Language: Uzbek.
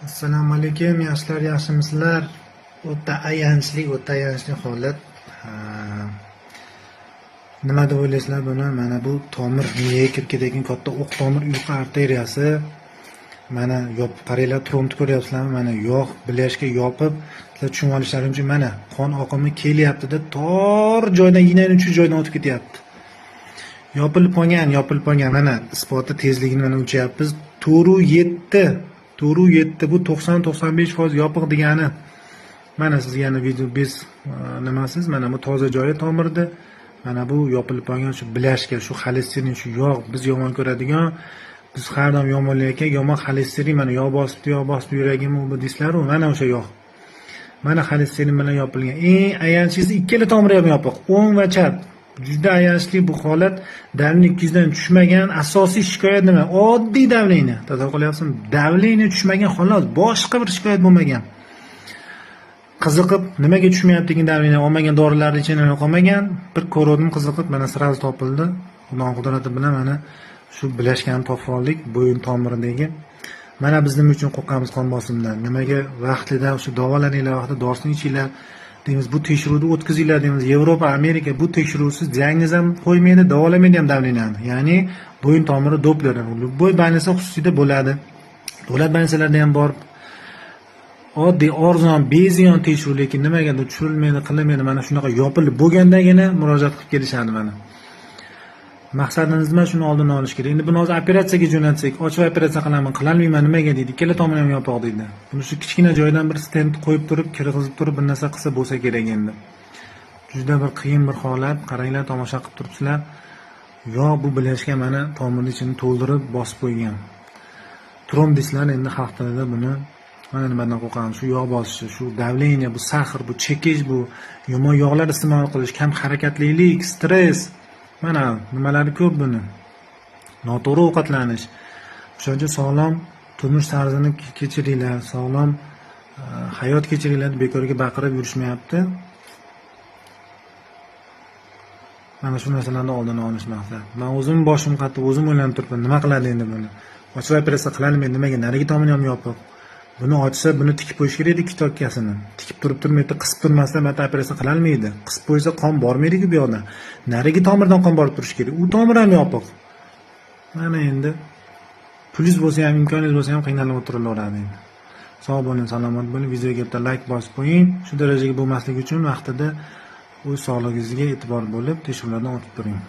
Assalomu alaykum, yaxshilar, yaxshimisizlar? O'ta ayanchli holat. Nima deb o'ylaysizlar buni? Mana bu tomir miyaga kirib ketayotgan katta o'q tomir uyqu arteriyasi. Mana yopib qaranglar, trombni ko'ryapsizlarmi? Mana yog' бляшка yopib, sizlar tushunib olishlaring uchun mana qon oqimi kelyapti-da, tor joydan, iynani uchi joydan o'tib ketyapti. Yopilib qolgan, yopilib qolgan. Mana isboti, tezligini mana o'lchayapmiz. 4.7, 4.7, bu 90-95% yopiq degani. Mana sizga yana video bez nimasiz, mana bu toza joyi tomirda. Mana bu yopilib qolgan shu бляшка, shu xolesterin, shu yog', biz yomon ko'radigan, biz har doim yomonlayotgan yomon xolesterin, mana yog' bosibdi, yog' bosibdi yuragimni bu deysizlar-u, mana o'sha yog'. Mana xolesterin bilan yopilgan. Eng ayanchlisi, ikkala tomiri ham yopiq, o'ng va chap. Juda ayanchli bu holat. Давление 200 dan tushmagan. Asosiy shikoyat nima? Oddiy давление. Tasavvur qilyapsizmi? Давление tushmagan xolos, boshqa bir shikoyat bo'lmagan. Qiziqib, nimaga tushmayapti degan, давление olmagan, dorilarni ichini qolmagan. Bir ko'rdim, qiziqib, mana сразу topildi. Xudoning qudrati bilan mana shu бляшка ni topib oldik bo'yin tomiridagi. Mana biz nima uchun qo'rqamiz qon bosimdan? Nimaga vaqtida o'sha davolaninglar, vaqtida dorisini ichinglar deymiz, bu tekshiruvni o'tkazinglar deymiz. Yevropa, Amerika bu tekshiruvsiz diagnoz ham qo'ymaydi, davolamaydi ham давление ni. Ya'ni bo'yin tomiri Doppler. Любой больница xususiyda bo'ladi. Davlat больница larida ham bor. Oddiy, arzon, beziyon tekshiruv, lekin nimagadir tushirilmaydi, qilinmaydi. Mana shunaqa yopilib bo'lgandagina murojaat qilib kelishadi mana. Maqsadimiz nima? Shuni oldini olish kerak. Endi buni hozir operatsiyaga jo'natsak, ochib operatsiya qilaman, qilolmayman, nimaga deydi. Ikkala tomoni ham yopiq deydi. Buni shu kichkina joydan bir stent qo'yib turib, kirgizib turib bir narsa qilsa bo'lsa kerak endi. Juda bir qiyin bir holat. Qaranglar, tomosha qilib turibsizlar. Yog' bu бляшка mana tomirni ichini to'ldirib bosib qo'ygan. Tromb deysizlar endi xalq tilida buni. Mana nimadan qo'rqamiz? Shu yog' bosishi, shu давление, bu сахар, bu chekish, bu yomon yog'lar iste'mol qilish, kam harakatlilik, stress. Mana nimalari ko'p buni. Noto'g'ri ovqatlanish. O'shaning uchun sog'lom turmush tarzini kechiringlar, sog'lom hayot kechiringlar deb bekorga baqirib yurishmayapti. Mana shu narsalarni oldini olish maqsad. Man o'zim boshim qatib, o'zim o'ylanib turibman, nima qiladi endi buni? Ochib operatsiya qiladimi, nimaga? Narigi tomoni ham yopiq. Buni ochsa, buni tikib qo'yish kerak edi ikki tokkasini. Tikib turib turmaydi, qisib turmasdan bitta operatsiya qilolmaydi. Qisib qo'ysa qon bormaydi-ku bu yoqdan. Narigi tomirdan qon borib turishi kerak. U tomir ham yopiq. Mana endi pulingiz bo'lsa ham, imkoningiz bo'lsa ham qiynalib o'tirilaveradi endi. Sog' bo'ling, salomat bo'ling. Videoga bitta layk bosib qo'ying. Shu darajaga bo'lmasligi uchun vaqtida o'z sog'lig'ingizga e'tibor bo'lib, tekshiruvlardan o'tib turing.